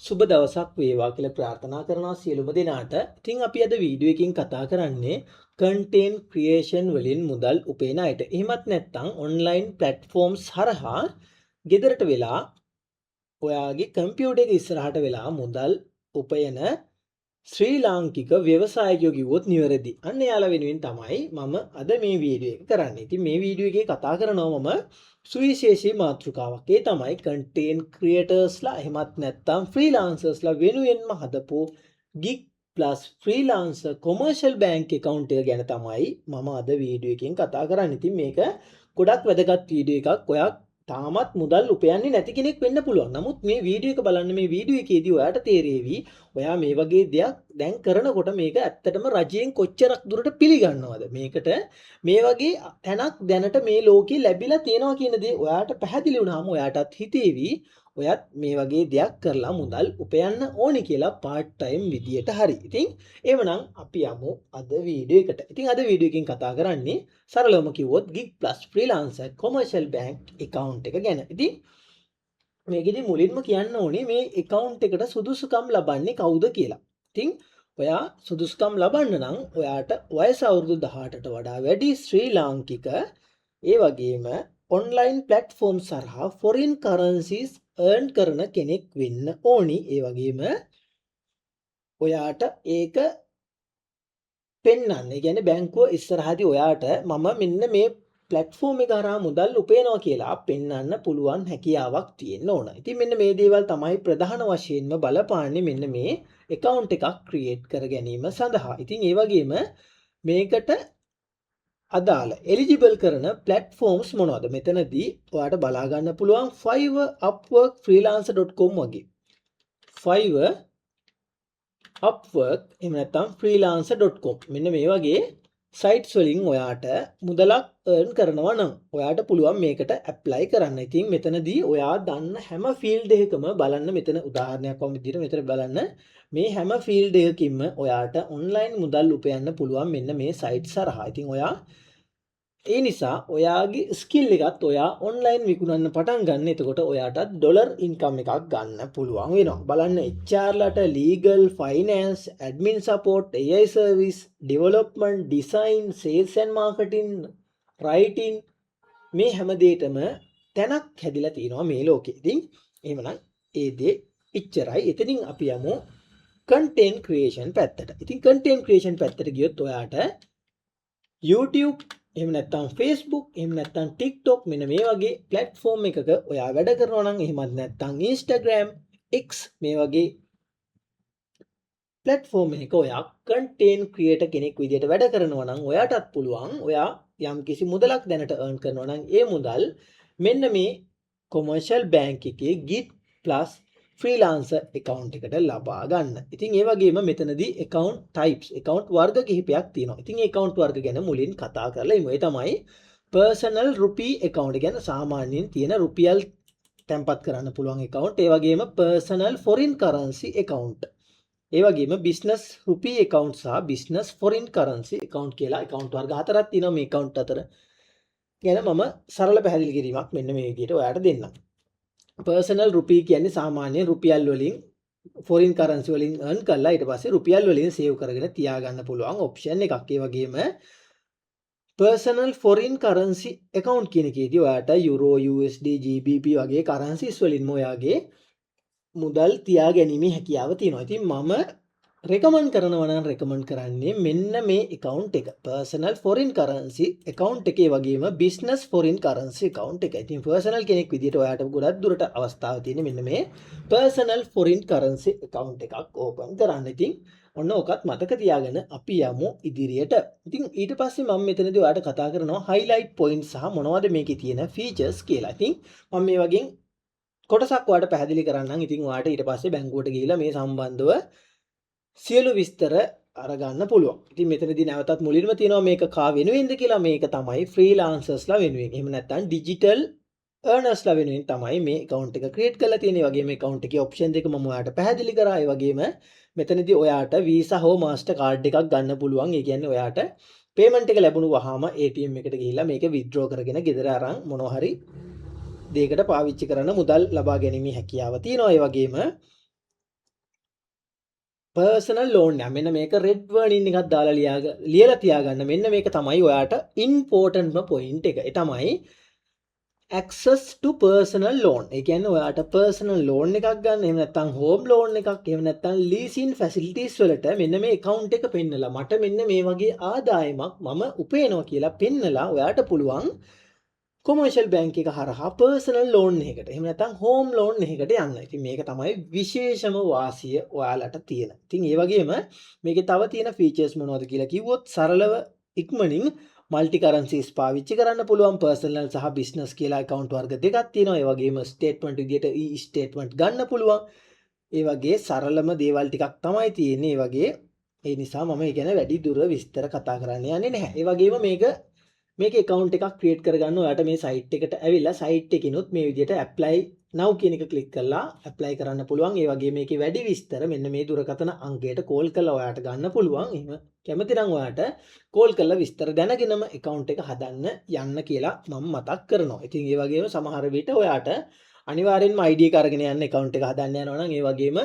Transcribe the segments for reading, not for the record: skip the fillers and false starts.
සුබ දවසක් වේවා කියලා ප්‍රාර්ථනා කරනවා සියලුම දෙනාට. ඉතින් අපි අද වීඩියෝ එකකින් කතා කරන්නේ කන්ටෙන්ට් ක්‍රියේෂන් වලින් මුදල් උපයන අයට. එහෙමත් නැත්නම් ඔන්ලයින් ප්ලැට්ෆෝම්ස් හරහා ගෙදරට වෙලා ඔයාගේ කම්පියුටර් එක ඉස්සරහට වෙලා මුදල් උපයන ශ්‍රී ලාංකික ව්‍යවසායකයෝ කිව්වොත් නිවැරදි. අන්න එයාලා වෙනුවෙන් තමයි මම අද මේ වීඩියෝ එක කරන්නේ. ඉතින් මේ වීඩියෝ එකේ කතා කරනවා මම සුවිශේෂී මාතෘකාවක්. ඒ තමයි කන්ටෙන්ට් ක්‍රියේටර්ස්ලා එහෙමත් නැත්නම් ෆ්‍රීලාන්සර්ස්ලා වෙනුවෙන්ම හදපු Gig Plus Freelancer Commercial Bank account එක ගැන තමයි මම අද වීඩියෝ එකෙන් කතා කරන්නේ. ඉතින් මේක ගොඩක් වැදගත් වීඩියෝ එකක්. ඔයා තාමත් මුදල් උපයන්නේ නැති කෙනෙක් වෙන්න පුළුවන්. නමුත් මේ වීඩියෝ එක බලන්න. මේ වීඩියෝ එකේදී ඔයාට තේරෙවි ඔයා මේ වගේ දෙයක් දැන් කරනකොට මේක ඇත්තටම රජයෙන් කොච්චරක් දුරට පිළිගන්නවද? මේකට මේ වගේ තැනක් දැනට මේ ලෝකේ ලැබිලා තියෙනවා කියන දේ ඔයාට පැහැදිලි වුණාම ඔයාටත් හිතේවි ඔයත් මේ වගේ දෙයක් කරලා මුදල් උපයන්න ඕනි කියලා පාර්ට් ටයිම් විදියට හරි. ඉතින් එහෙමනම් අපි යමු අද වීඩියෝ එකට. ඉතින් අද වීඩියෝ එකකින් කතා කරන්නේ සරලවම කිව්වොත් Gig Plus Freelancer Commercial Bank account එක ගැන. ඉතින් මේකෙදි මුලින්ම කියන්න ඕනේ මේ account එකට සුදුසුකම් ලබන්නේ කවුද කියලා. ඉතින් ඔයා සුදුසුකම් ලබන්න නම් ඔයාට වයස අවුරුදු 18ට වඩා වැඩි ශ්‍රී ලාංකික, ඒ වගේම ඔන්ලයින් ප්ලැට්ෆෝම්ස් හරහා ෆොරින් කරන්සිස් අර්න් කරන කෙනෙක් වෙන්න ඕනි. ඒ වගේම ඔයාට ඒක පෙන්වන්න. ඒ කියන්නේ බැංකුව ඉස්සරහදී ඔයාට මම මෙන්න මේ ප්ලැට්ෆෝම් එක හරහා මුදල් උපයනවා කියලා පෙන්වන්න පුළුවන් හැකියාවක් තියෙන්න ඕන. ඉතින් මෙන්න මේ දේවල් තමයි ප්‍රධාන වශයෙන්ම බලපාන්නේ මෙන්න මේ ඇකවුන්ට් එකක් ක්‍රියේට් කර ගැනීම සඳහා. ඉතින් ඒ වගේම මේකට අදාළ එලිජිබල් කරන ප්ලැට්ෆෝම්ස් මොනවද? මෙතනදී ඔයාට බලා ගන්න පුළුවන් Fiverr, Upwork, freelancer.com වගේ. Fiverr, Upwork, එහෙම නැත්නම් freelancer.com, මෙන්න මේ වගේ සයිට්ස් වලින් ඔයාට මුදලක් earn කරනවා නම් ඔයාට පුළුවන් මේකට ඇප්ලයි කරන්න. ඉතින් මෙතනදී ඔයා දන්න හැම ෆීල්ඩ් එකකම බලන්න, මෙතන උදාහරණයක් වගේ විදිහට මෙතන බලන්න, මේ හැම ෆීල්ඩ් එකකින්ම ඔයාට ඔන්ලයින් මුදල් උපයන්න පුළුවන් මෙන්න මේ සයිට්ස් හරහා. ඉතින් ඔයා ඒ නිසා ඔයාගේ ස්කිල් එකත් ඔයා ඔන්ලයින් විකුණන්න පටන් ගන්න. එතකොට ඔයාටත් ඩොලර් ඉන්කම් එකක් ගන්න පුළුවන් වෙනවා. බලන්න, HR ලට, legal, finance, admin support, AI service, development, design, sales and marketing, writing, මේ හැම දෙයකටම තැනක් හැදිලා තියෙනවා මේ ලෝකේ. ඉතින් එහෙමනම් ඒ දේ ඉච්චරයි. එතනින් අපි යමු කන්ටෙන්ට් ක්‍රියේෂන් පැත්තට. ඉතින් කන්ටෙන්ට් ක්‍රියේෂන් පැත්තට ගියොත් ඔයාට YouTube, එහෙම නැත්නම් Facebook, එහෙම නැත්නම් TikTok, මෙන්න මේ වගේ ප්ලැට්ෆෝම් එකක ඔයා වැඩ කරනවා නම්, එහෙමත් නැත්නම් Instagram, X, මේ වගේ ප්ලැට්ෆෝම් එකක ඔයා කන්ටෙන්ට් ක්‍රියේටර් කෙනෙක් විදියට වැඩ කරනවා නම් ඔයාටත් පුළුවන් ඔයා යම් කිසි මුදලක් දැනට earn කරනවා නම් ඒ මුදල් මෙන්න මේ කොමර්ෂල් බැංක් එකේ Gig Plus Freelancer account එකට ලබා ගන්න. ඉතින් ඒ වගේම මෙතනදී account types, account වර්ග කිහිපයක් තියෙනවා. ඉතින් ඒ account වර්ග ගැන මුලින් කතා කරලා ඉමු. ඒ තමයි personal rupee account ගැන, සාමාන්‍යයෙන් තියෙන රුපියල් තැන්පත් කරන්න පුළුවන් account. ඒ වගේම personal foreign currency account. ඒ වගේම business rupee account සහ business foreign currency account කියලා account වර්ග හතරක් තියෙනවා. මේ account අතර ගැන මම සරල පැහැදිලි කිරීමක් මෙන්න මේ විදිහට ඔයාලට දෙන්නම්. පර්සනල් රුපී කියන්නේ සාමාන්‍යයෙන් රුපියල් වලින්, ෆොරින් කරන්සි වලින් අර්න් කරලා ඊට පස්සේ රුපියල් වලින් සේව් කරගෙන තියාගන්න පුළුවන් ඔප්ෂන් එකක්. ඒ වගේම පර්සනල් ෆොරින් කරන්සි ඇකවුන්ට් කියන එකේදී ඔයාට යුරෝ, USD, GBP වගේ කරන්සිස් වලින්ම ඔයාගේ මුදල් තියා ගැනීමේ හැකියාව තියෙනවා. ඉතින් මම රෙකමන්ඩ් කරනවා නම් රෙකමන්ඩ් කරන්නේ මෙන්න මේ ඇකවුන්ට් එක. පර්සනල් ෆොරින් කරන්සි ඇකවුන්ට් එකේ වගේම බිස්නස් ෆොරින් කරන්සි ඇකවුන්ට් එක. ඉතින් පර්සනල් කෙනෙක් විදිහට ඔයාට ගොඩක් දුරට අවස්ථාව තියෙන්නේ මෙන්න මේ පර්සනල් ෆොරින් කරන්සි ඇකවුන්ට් එකක් ඕපන් කරන්න. ඉතින් ඔන්න ඔකත් මතක තියාගෙන අපි යමු ඉදිරියට. ඉතින් ඊට පස්සේ මම මෙතනදී ඔයාලට කතා කරනවා හයිලයිට් පොයින්ට්ස් සහ මොනවද මේකේ තියෙන ෆීචර්ස් කියලා. ඉතින් මම මේ වගේ කොටසක් ඔයාලට පැහැදිලි කරන්නම්. ඉතින් ඔයාට ඊට පස්සේ බැංකුවට ගිහිල්ලා මේ සම්බන්ධව සියලු විස්තර අරගන්න පුළුවන්. ඉතින් මෙතනදී නැවතත් මුලින්ම තියෙනවා මේක කා වෙනුවෙන්ද කියලා. මේක තමයි ෆ්‍රීලාන්සර්ස්ලා වෙනුවෙන්. එහෙම නැත්නම් ඩිජිටල් අර්නර්ස්ලා වෙනුවෙන් තමයි මේ ඇකවුන්ට් එක ක්‍රියේට් කරලා තියෙන්නේ. ඒ වගේම ඇකවුන්ට් එකේ ඔප්ෂන් දෙක මම ඔයාලට පැහැදිලි කරා. ඒ වගේම මෙතනදී ඔයාට වීසා හෝ මාස්ටර් කාඩ් එකක් ගන්න පුළුවන්. ඒ කියන්නේ ඔයාට පේමන්ට් එක ලැබුණු වහාම ATM එකට ගිහිල්ලා මේක විත්ඩ්‍රෝ කරගෙන ගෙදර අරන් මොනවා හරි දෙයකට පාවිච්චි කරන්න මුදල් ලබා ගැනීමේ හැකියාව තියෙනවා. ඒ වගේම පර්සනල් ලෝන් එක. මෙන්න මේක රෙඩ් වර්නින් එකක් දාලා ලියලා තියාගන්න. මෙන්න මේක තමයි ඔයාට ඉම්පෝටන්ට්ම පොයින්ට් එක. ඒ තමයි access to personal loan. ඒ කියන්නේ ඔයාට personal loan එකක් ගන්න, එහෙම නැත්නම් home loan එකක්, එහෙම නැත්නම් leasing facilities වලට මෙන්න මේ account එක පෙන්නලා, මට මෙන්න මේ වගේ ආදායමක් මම උපයනවා කියලා පෙන්නලා ඔයාට පුළුවන් කොමර්ෂල් බැංක් එක හරහා පර්සනල් ලෝන් එකකට, එහෙම නැත්නම් හෝම් ලෝන් එකකට යන්න. ඉතින් මේක තමයි විශේෂම වාසිය ඔයාලට තියෙන. ඉතින් ඒ වගේම මේකේ තව තියෙන ෆීචර්ස් මොනවද කියලා කිව්වොත්, සරලව ඉක්මනින් මල්ටි කරන්සිස් පාවිච්චි කරන්න පුළුවන්. පර්සනල් සහ බිස්නස් කියලා ඇකවුන්ට් වර්ග දෙකක් තියෙනවා. ඒ වගේම ස්ටේට්මන්ට් විදියට ඊ ස්ටේට්මන්ට් ගන්න පුළුවන්. ඒ වගේ සරලම දේවල් ටිකක් තමයි තියෙන්නේ. ඒ වගේ ඒ නිසා මම ඒ ගැන වැඩි දුර විස්තර කතා කරන්න යන්නේ නැහැ. ඒ වගේම මේක ඇකවුන්ට් එකක් ක්‍රියේට් කරගන්න ඔයාට මේ සයිට් එකට ඇවිල්ලා සයිට් එකකිනුත් මේ විදිහට ඇප්ලයි now කියන එක ක්ලික් කරලා ඇප්ලයි කරන්න පුළුවන්. ඒ වගේම මේකේ වැඩි විස්තර මෙන්න මේ දුරකථන අංකයට කෝල් කරලා ඔයාට ගන්න පුළුවන්. එහෙම කැමති නම් ඔයාට කෝල් කරලා විස්තර දැනගෙනම ඇකවුන්ට් එක හදන්න යන්න කියලා මම මතක් කරනවා. ඉතින් ඒ වගේම සමහර විට ඔයාට අනිවාර්යෙන්ම ID එක අරගෙන යන්න ඇකවුන්ට් එක හදන්න යනවා නම්. ඒ වගේම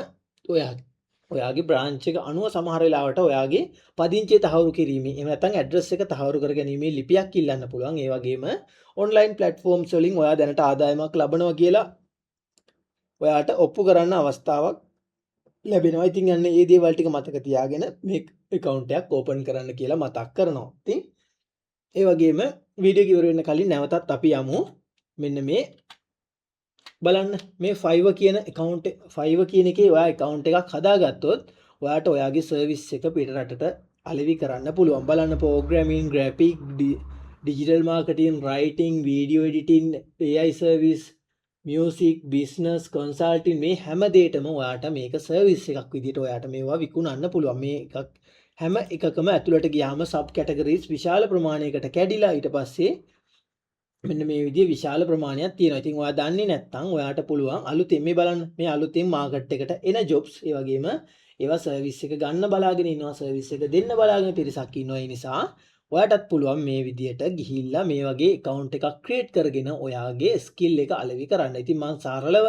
ඔයාගේ බ්‍රාන්ච් එක අනුව සමහර වෙලාවට ඔයාගේ පදිංචිය තහවුරු කිරීමේ, එහෙම නැත්නම් ඇඩ්‍රස් එක තහවුරු කර ගැනීමේ ලිපියක් ඉල්ලන්න පුළුවන්. ඒ වගේම ඔන්ලයින් ප්ලැට්ෆෝම්ස් වලින් ඔයා දැනට ආදායමක් ලබනවා කියලා ඔයාට ඔප්පු කරන්න අවස්ථාවක් ලැබෙනවා. ඉතින් අන්න ඒ දේවල් ටික මතක තියාගෙන මේ ඇකවුන්ට් එකක් ඕපන් කරන්න කියලා මතක් කරනවා. ඉතින් ඒ වගේම වීඩියෝ එක ඉවර වෙන්න කලින් නැවතත් අපි යමු. මෙන්න මේ බලන්න, මේ Fiverr කියන account, Fiverr කියන එකේ ඔයා account එකක් හදාගත්තොත් ඔයාට ඔයාගේ සර්විස් එක පිට රටට අලෙවි කරන්න පුළුවන්. බලන්න, programming, graphic, digital marketing, writing, video editing, AI service, music, business consulting, මේ හැම දෙයකටම ඔයාට මේක සර්විස් එකක් විදිහට ඔයාට මේවා විකුණන්න පුළුවන්. මේ එකක් හැම එකකම ඇතුළට ගියාම සබ් කැටගරීස් විශාල ප්‍රමාණයකට කැඩිලා ඊට පස්සේ මෙන්න මේ විදිහේ විශාල ප්‍රමාණයක් තියෙනවා. ඉතින් ඔයා දන්නේ නැත්නම් ඔයාට පුළුවන් අලුතෙන්, මේ බලන්න, මේ අලුතෙන් මාකට් එකට එන ජොබ්ස්, ඒ වගේම ඒවා සර්විස් එක ගන්න බලාගෙන ඉන්නවා, සර්විස් එක දෙන්න බලාගෙන පිරිසක් ඉන්නවා. ඒ නිසා ඔයාටත් පුළුවන් මේ විදිහට ගිහිල්ලා මේ වගේ ඇකවුන්ට් එකක් ක්‍රියේට් කරගෙන ඔයාගේ ස්කිල් එක අලෙවි කරන්න. ඉතින් මං සරලව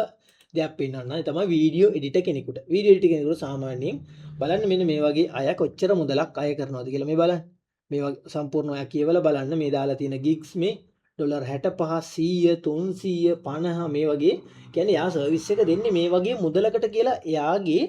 දෙයක් පෙන්නන්නම්. ඒ තමයි වීඩියෝ එඩිටර් කෙනෙකුට. වීඩියෝ එඩිටර් කෙනෙකුට සාමාන්‍යයෙන් බලන්න මෙන්න මේ වගේ අය කොච්චර මුදලක් අය කරනවද කියලා. මේ බලන්න. මේ වගේ සම්පූර්ණ ඔයා කියවලා බලන්න මේ දාලා තියෙන ගිග්ස් මේ ඩොලර් 65, 100, 300, 50 මේ වගේ. කියන්නේ එයා සර්විස් එක දෙන්නේ මේ වගේ මුදලකට කියලා එයාගේ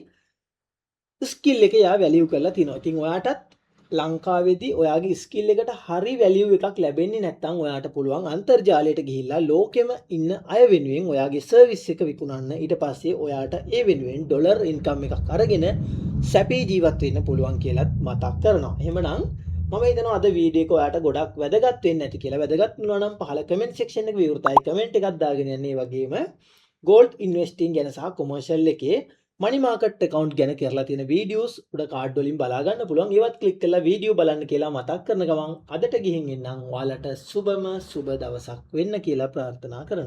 ස්කිල් එක එයා වැලියු කරලා තිනවා. ඉතින් ඔයාටත් ලංකාවේදී ඔයාගේ ස්කිල් එකට හරි වැලියු එකක් ලැබෙන්නේ නැත්නම් ඔයාට පුළුවන් අන්තර්ජාලයට ගිහිල්ලා ලෝකෙම ඉන්න අය වෙනුවෙන් ඔයාගේ සර්විස් එක විකුණන්න. ඊට පස්සේ ඔයාට ඒ වෙනුවෙන් ඩොලර් ඉන්කම් එකක් අරගෙන සැපේ ජීවත් වෙන්න පුළුවන් කියලත් මතක් කරනවා. එහෙමනම් මම හිතනවා අද වීඩියෝ එක ඔයාට ගොඩක් වැදගත් වෙන්න ඇති කියලා. වැදගත් වුණා නම් පහළ කමෙන්ට් සෙක්ෂන් එක විවෘතයි. කමෙන්ට් එකක් දාගෙන යන්න. ඒ වගේම ගෝල්ඩ් ඉන්වෙස්ටිං ගැන සහ කොමර්ෂල් එකේ මනි මාකට් ඇකවුන්ට් ගැන කරලා තියෙන වීඩියෝස් උඩ කාඩ් වලින් බලා ගන්න පුළුවන්. ඒවත් ක්ලික් කරලා වීඩියෝ බලන්න කියලා මතක් කරන ගමන් අදට ගිහින් එන්නම්. ඔයාලට සුබම සුබ දවසක් වෙන්න කියලා ප්‍රාර්ථනා කරනවා.